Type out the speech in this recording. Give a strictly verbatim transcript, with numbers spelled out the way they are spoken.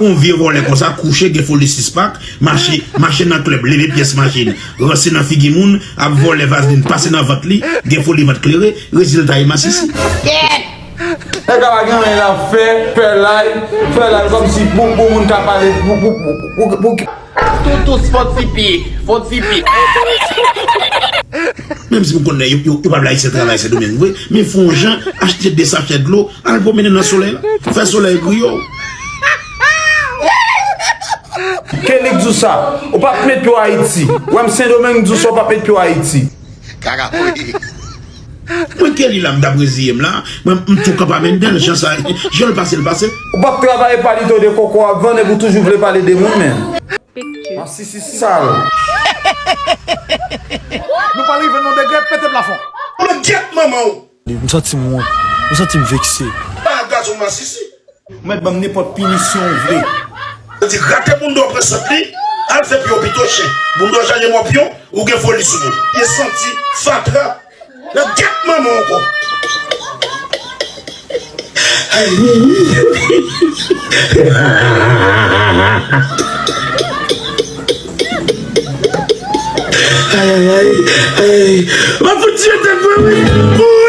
Yon vye vòlè konsa kouche, gen foli sis pak, mache, mache nan klèb, leve pyès machin, ranse nan figi moun, ap vòlè vazlin, pase nan vant li, gen foli vant klere, rezilta e masisi. Nèg la pa gen anyen l ap fè, fè live, fè live kòmsi pou pou moun ka pale pou pou pou pou pou Toutous fò tipi, fò tipi. Menm si m konnen yo, yo, yo pa vle Ayisyen travay Sendomeng vre, men fè yon jan, achte de sachè dlo, al pwomennen nan solèy la. Fè solèy griye w. Kelly k di w sa, ou p ap met pye w Ayiti. Ou wè m Sendomeng, m di w sa, ou p ap met pye w Ayiti. Kaka. Mwen Kelly la, m t ap reziye m la, mwen m tou kanpe a menm dan l, jan sa, jan l pase l pase. Ou p ap travay palito de koko w ap vann epi w toujou vle pale de moun menm. Masisi sal. Nou pral rive nan degre pete plafon. Mwen gyèt manman w. M santi m wont. M santi m vekse. Pa gason masisi. Ou mèt ban m nenpòt pinisyon ou vle. Yo di rate bounda w pran sant li, al fè pye w pito chen. Bounda w chanje mòpyon, ou gen foli sou moun. Pye santi, fatra. Nan gyèt manman w ankò. Ay, ay, ay, ay. M ap fout tiye tèt mwen, wi.